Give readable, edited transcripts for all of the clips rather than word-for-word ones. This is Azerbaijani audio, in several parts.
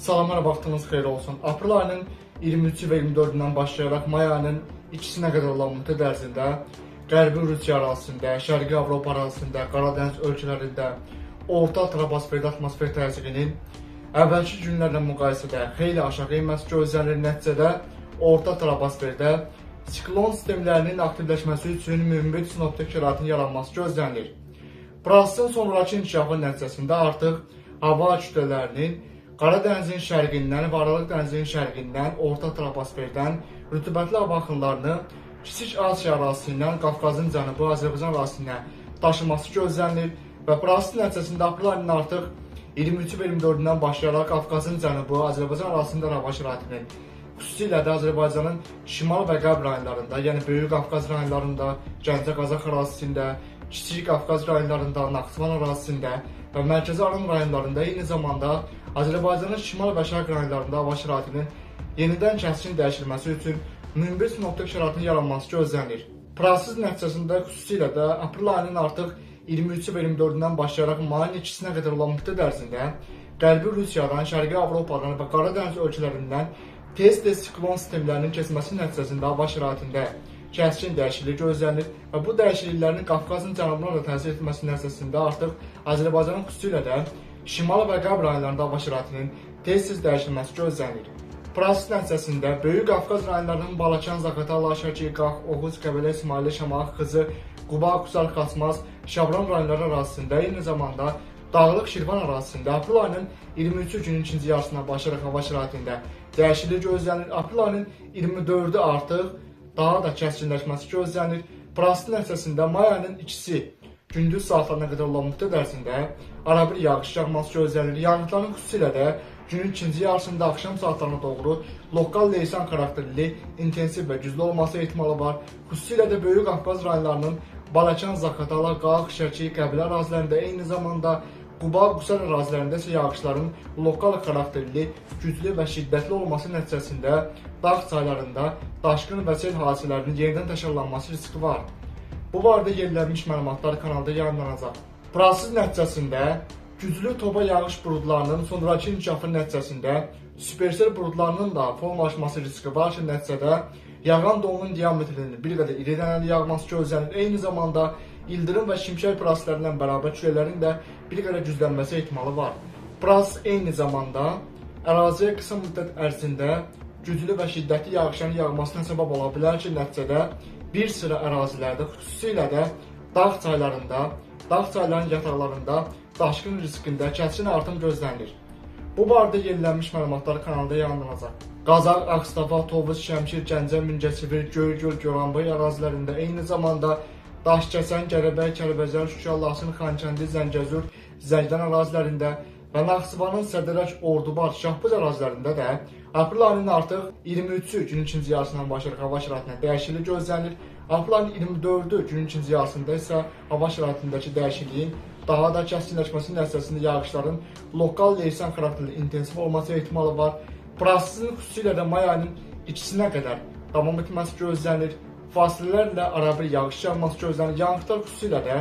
Salamlar, vaxtınız xeyir olsun. Aprel ayının 23-ü və 24-ündən başlayaraq may ayının 2-sinə qədər olan müddət ərzində Qərbi Rusiya ərazisində, Şərqi Avropa ərazisində, Qaradəniz ölkələrində orta troposferdə atmosfer təzyiqinin əvvəlki günlərlə müqayisədə xeyli aşağı enməsi gözlənilir. Nəticədə orta troposferdə siklon sistemlərinin aktivləşməsi üçün münbit sinoptik şəraitin yaranması gözlənilir. Prosesin sonrakı inkişafı nəticəsində artıq hava kütlələrinin Qaradənizin şərqindən və Aralıq dənizinin şərqindən, orta troposferdən rütubətli hava axınlarını Kiçik Asiya ərazisindən Qafqazın cənubu, Azərbaycan ərazisinə daşıması gözlənilir və prosesin nəticəsində aprel ayının artıq 23 və 24-dən başlayaraq Qafqazın cənubu, Azərbaycan ərazisində hava şəraitinin, xüsusilə də Azərbaycanın şimal və qərb rayonlarında, yəni Böyük Qafqaz rayonlarında, Gəncə-Qazax ərazisində, Kiçik Qafqaz rayonlarında, Naxçıvan ərazisində və Mərkəzi Aran rayonlarında, eyni zamanda Azərbaycanın şimal və şərq rayonlarında hava şəraitinin yenidən kəskin dəyişilməsi üçün münbit sinoptik şəraitin yaranması gözlənilir. Proses nəticəsində xüsusilə də aprel ayının artıq 23-ü və 24-dən başlayaraq mayın 2-sinə qədər olan müddət ərzində Qərbi Rusiyadan, Şərqi Avropadan və Qaradəniz ölkələrindən tez-tez siklon sistemlərinin keçməsi nəticəsində hava şəraitində kəskin dəyişiklik gözlənilir və bu dəyişikliklərin Qafqazın cənubuna da təsir etməsi nəticəsində artıq Azərbaycanın xüsusilə də şimal və qərb rayonlarında hava şəraitinin tez-tez dəyişilməsi gözlənilir. Proses nəticəsində Böyük Qafqaz rayonlarının Balakən, Zaqatala, Şəki, Qax, Oğuz, Qəbələ, İsmayıllı, Şamaxı, Xızı, Quba, Qusar, Xaçmaz, Şabran rayonları ərazisində, eyni zamanda Dağlıq Şirvan ərazisində aprel ayının 23-cü günün ikinci yarısından başlayaraq hava şəraitində dəyişiklik gözlənilir. Aprel ayının 24-ü artıq daha da kəskinləşməsi gözlənilir. Prosesin nəticəsində may ayının 2-si gündüz saatlarına qədər olan müddət ərzində arabir yağış yağması gözlənilir. Yağıntıların xüsusilə də günün ikinci yarısında axşam saatlarına doğru lokal leysan xarakterli, intensiv və güclü olması ehtimalı var. Xüsusilə də Böyük Qafqaz rayonlarının Balakən, Zaqatala, Qax, Şəki, Qəbələ ərazilərində, eyni zamanda Quba, Qusar ərazilərində isə yağışların lokal xarakterli, güclü və şiddətli olması nəticəsində dağ çaylarında daşqın və sel hadisələrinin yenidən təkrarlanması riski var. Bu barədə yenilənmiş məlumatlar kanalda yayımlanacaq. Proses nəticəsində güclü toba yağış buludlarının sonrakı inkişafı nəticəsində supersel buludlarının da formalaşması riski var ki, nəticədə yağan dolunun diametrinin bir qədər iri dənəli yağması gözlənilir. Eyni zamanda ildırım və şimşək prosesləri ilə bərabər küləklərin də bir qədər güclənməsi ehtimalı var. Proses eyni zamanda əraziyə qısa müddət ərzində güclü və şiddətli yağışların yağmasına səbəb ola bilər ki, nəticədə bir sıra ərazilərdə, xüsusilə də dağ çaylarında, dağ çaylarının yataqlarında daşqın riskində kəskin artım gözlənilir. Bu barədə yenilənmiş məlumatlar kanalda yayımlanacaq. Qazax, Ağstafa, Tovuz, Şəmkir, Gəncə, Mingəçevir, Göygöl, Goranboy ərazilərində, eyni zamanda Daşkəsən, Gərəbəy, Kəlbəcər, Şuşa, Laçın, Xankəndi, Zəngəzur, Zəngilan ərazilərində və Naxçıvanın Sədərək, Ordubad, Şahbuz ərazilərində də aprel ayının artıq 23-ü günün ikinci yarısından başlayaraq hava şəraitində dəyişiklik gözlənilir. Aprel ayının 24-ü günün ikinci yarısında isə hava şəraitindəki dəyişikliyin daha da kəskinləşməsi nəticəsində yağışların lokal leysan xarakterli intensiv olması ehtimalı var. Prosesin xüsusilə də may ayının 2-sinə qədər davam etməsi gözlənilir. Fasilələrlə arabir yağış yağması gözlənilir. Yağıntılar xüsusilə də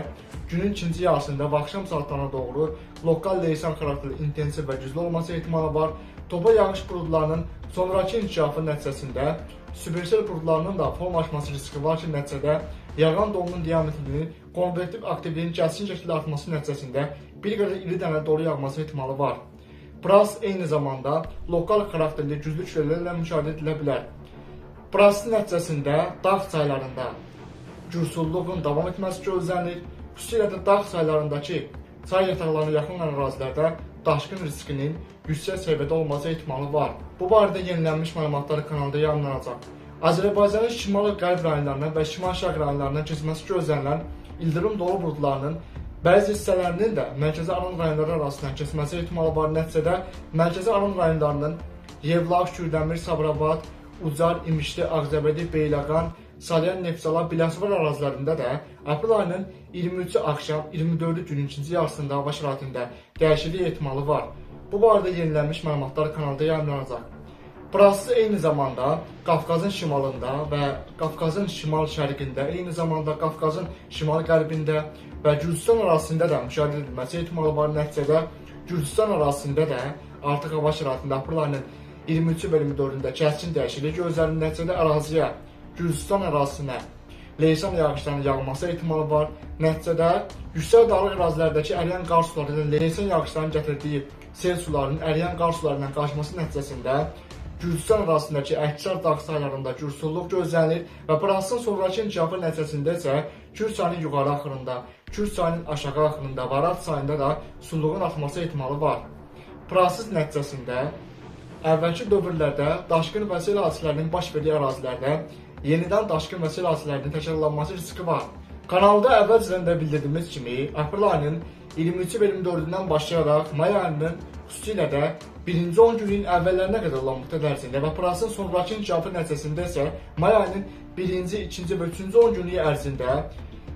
günün ikinci yarısında və axşam saatlarına doğru lokal leysan xarakterli intensiv və güclü olması ehtimalı var. Toba yağış buludlarının sonrakı inkişafı nəticəsində supersel buludlarının da formalaşması riski var ki, nəticədə yağan dolunun diametrinin konvektiv aktivliyin kəskin şəkildə artması nəticəsində bir qədər iri dənəli dolu yağması ehtimalı var. Proses eyni zamanda lokal xarakterli güclü küləklərlə müşahidə edilə bilər. Prosesin nəticəsində dağ çaylarında gürsulluğun davam etməsi gözlənilir. Xüsusilə də dağ çaylarındakı çay yataqlarına yaxın olan ərazilərdə daşqın riskinin yüksək səviyyədə olması ehtimalı var. Bu barədə yenilənmiş məlumatlar kanalda yayımlanacaq. Azərbaycanın şimal-qərb rayonlarından və şimal-şərq rayonlarından keçməsi gözlənilən ildırım dolu buludlarının bəzi hissələrinin də Mərkəzi Aran rayonları arasından keçməsi ehtimalı var. Nəticədə Mərkəzi Aran rayonlarının Yevlax, Kürdəmir, Sabirabad, Ucar, İmişli, Ağcabədi, Beyləqan, Salyan, Neftçala, Biləsuvar ərazilərində də aprel ayının 23-ü axşam, 24-ü günün ikinci yarısında hava şəraitində dəyişiklik ehtimalı var. Bu barədə yenilənmiş məlumatlar kanalda yayımlanacaq. Proses eyni zamanda Qafqazın şimalında və Qafqazın şimal-şərqində, eyni zamanda Qafqazın şimal-qərbində və Gürcüstan ərazisində də müşahidə edilməsi ehtimalı var. Nəticədə Gürcüstan ərazisində də Artıq hava şəraitində aprel ayının 23-ü və 24-ündə kəskin dəyişiklik gözlənilir. Nəticədə əraziyə, Gürcüstan ərazisinə leysan yağışlarının yağması ehtimalı var. Nəticədə yüksək dağlıq ərazilərdəki əriyən qar suları ilə leysan yağışlarının gətirdiyi sel sularının əriyən qar suları ilə qarışması nəticəsində Gürcüstan ərazisindəki əksər dağ saylarında gürsulluq gözlənilir və prosesin sonrakı inkişafı nəticəsində isə Kür çayının yuxarı axınında, Kür çayının aşağı axınında, Varat çayında da sulluğun artması ehtimalı var. Proses nəticəsində əvvəlki dövrlərdə daşqın və sel hadisələrinin baş verdiyi ərazilərdə yenidən daşqın və sel hadisələrinin təkrarlanması riski var. Kanalda əvvəlcədən də bildirdiyimiz kimi, aprel ayının 23-ü və 24-ündən başlayaraq may ayının xüsusilə də birinci 10 günün əvvəllərinə qədər olan müddət ərzində və prosesin sonrakı inkişafı nəticəsində isə may ayının birinci, ikinci və üçüncü 10 günlük ərzində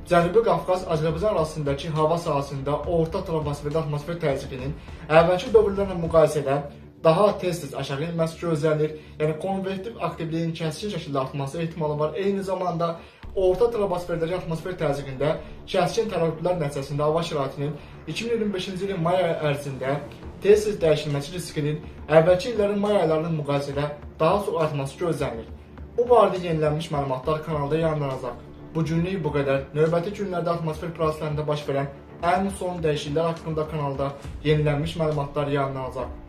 Cənubi Qafqaz Azərbaycan arasındakı hava sahəsində orta troposferdə atmosfer təzyiqinin əvvəlki dövrlərlə müqayisədə daha tez-tez aşağı enməsi gözlənilir. Yəni konvektiv aktivliyin kəskin şəkildə artması ehtimalı var. Eyni zamanda orta troposferdəki atmosfer təzyiqində kəskin tərəddüdlər nəticəsində hava şəraitinin 2025-ci ilin may ayı ərzində tez-tez dəyişilməsi riskinin əvvəlki illərin may aylarının müqayisədə daha çox artması gözlənilir. Bu barədə yenilənmiş məlumatlar kanalda yayımlanacaq. Bu günlük bu qədər. Növbəti günlərdə atmosfer proseslərində baş verən ən son dəyişikliklər haqqında kanalda yenilənmiş məlumatlar yayımlanacaq.